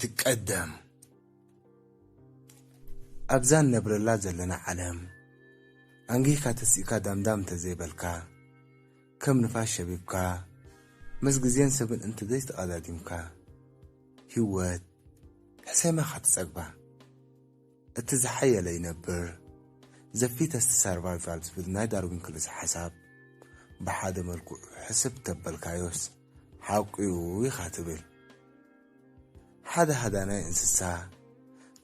ኣይትቀደም። ኣብዛ ንነብረላ ዘለና ዓለም ኣንጊህካ ተሲእካ ዳምዳም እንተዘይበልካ፣ ከም ንፋስ ሸቢብካ፣ ምስ ግዜን ሰብን እንተዘይተቐዳዲምካ፣ ህይወት ሕሰማ ኢኻ ትጸግባ። እቲ ዝሓየለ ይነብር፣ the fittest survival ዝብል ናይ ዳርዊን ክልሰ ሓሳብ ብሓደ መልክዑ ሕስብ ተበልካዮስ ሓቁ እዩ ኢኻ ትብል። ሓደ ሃዳናይ እንስሳ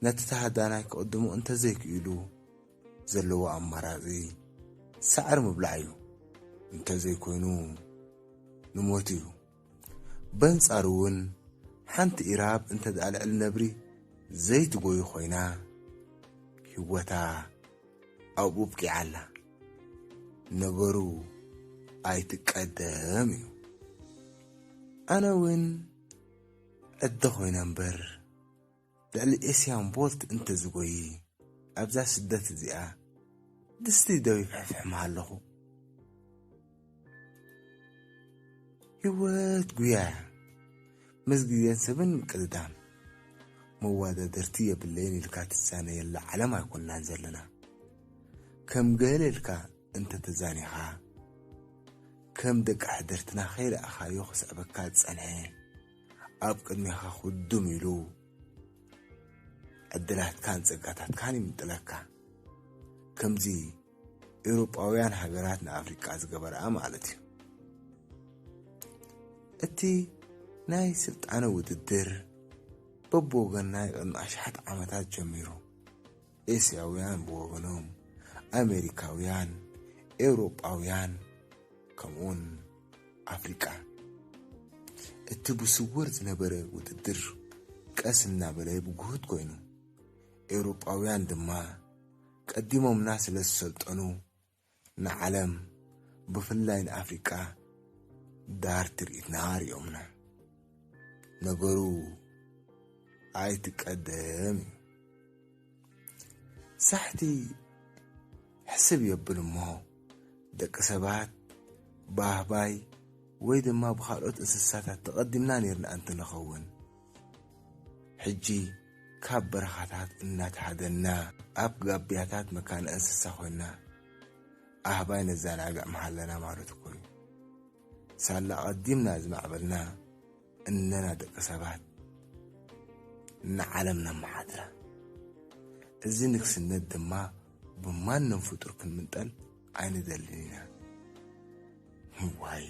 ነቲ ተሃዳናይ ክቕድሞ እንተዘይክኢሉ፣ ዘለዎ ኣማራጺ ሳዕሪ ምብላዕ እዩ። እንተዘይኮይኑ ንሞት እዩ። በንጻሩ እውን ሓንቲ ኢራብ እንተ ደኣ ልዕሊ ነብሪ ዘይትጎዩ ኮይና፣ ህይወታ ኣብኡ ኣብቂዓ ኣላ። ነገሩ ኣይትቀደም እዩ። ኣነ እውን ዕደ ኮይነ እምበር፣ ልዕሊ ኤስያን ቦልት እንተዝጎዪ፣ ኣብዛ ስደት እዚኣ ድስቲ ደው ይፍሕፍሕ ምሃለኹ። ህይወት ጉያ እያ። ምስ ግዜን ሰብን ምቅድዳም። መዋዳድርቲ የብለይን ኢልካ ትዛነየላ ዓለም ኣይኮንናን ዘለና። ከም ገለ ኢልካ እንተተዛኒኻ፣ ከም ደቂ ሕድርትና ከይረኣኻዮ ክስዕበካ ዝጸንሐ፣ ኣብ ቅድሜኻ ክውድም ኢሉ ዕድላትካን ጸጋታትካን ይምንጥለካ። ከምዚ ኤውሮጳውያን ሃገራት ንኣፍሪቃ ዝገበርኣ ማለት እዩ። እቲ ናይ ስልጣነ ውድድር በብወገንና ቅድሚ ኣሽሓት ዓመታት ጀሚሩ፣ ኤስያውያን ብወገኖም፣ ኣሜሪካውያን፣ ኤውሮጳውያን፣ ከምኡውን ኣፍሪቃ። እቲ ብስውር ዝነበረ ውድድር ቀስ እናበለ ብግሁድ ኮይኑ፣ ኤውሮጳውያን ድማ ቀዲሞምና ስለ ዝሰልጠኑ፣ ንዓለም ብፍላይ ንኣፍሪቃ ዳር ትርኢትና ኣርእዮምና። ነገሩ ኣይትቀደም እዩ። ሳሕቲ ሕስብ የብል እሞ፣ ደቂ ሰባት ብኣህባይ ወይ ድማ ብኻልኦት እንስሳታት ተቐዲምና ኔርና እንተንኸውን፣ ሕጂ ካብ በረኻታት እናተሃደንና ኣብ ጋብያታት መካነ እንስሳ ኮይንና ኣህባይ ነዘናግዕ ምሃለና ማለት እኮ እዩ። ሳላ ቀዲምና ዝማዕበልና እነና ደቂ ሰባት ንዓለም ነመሓድራ። እዚ ንግስነት ድማ ብማንም ፍጡር ክንምንጠል ኣይንደልን ኢና። ዋይ፣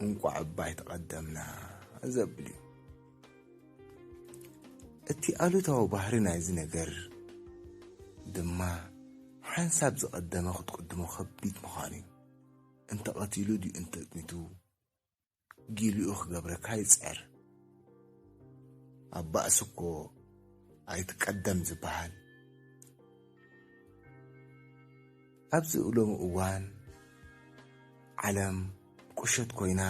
እንቋዕ እባ ኣይተቐደምና ዘብል እዩ። እቲ ኣሉታዊ ባህሪ ናይዚ ነገር ድማ ሓንሳብ ዝቐደመ ክትቅድሞ ከቢድ ምዃኑ እዩ። እንተቐቲሉ ድዩ እንተጥሚቱ ጊሊኡ ክገብረካ ይጽዕር። ኣብ ባእሲ እኮ ኣይትቀደም ዝበሃል። ኣብዚ ሎሚ እዋን ዓለም ቁሸት ኮይና፣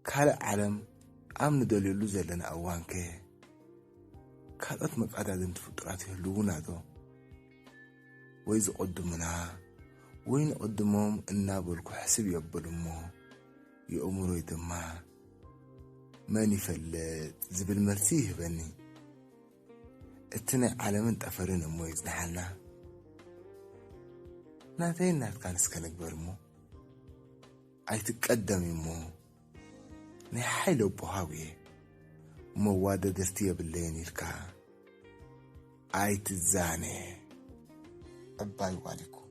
ካልእ ዓለም ኣብ ንደልየሉ ዘለና እዋንከ ካልኦት መቃዳድምቲ ፍጡራት ይህልዉና ዶ? ወይ ዝቕድሙና ወይ ንቕድሞም እናበልኩ ሕስብ የብል እሞ፣ የእምሮይ ድማ መን ይፈልጥ ዝብል መልሲ ይህበኒ። እቲ ናይ ዓለምን ጠፈርን እሞ ይጽንሓልና። ናተይን ናትካን እስከ ንግበር እሞ፣ ኣይትቀደም እሞ፣ ናይ ሓይሊ ኣቦኻ ጉየ፣ መዋደድርቲ የብለይን ኢልካ ኣይትዛነ። ዕባይ ዋሊኩም።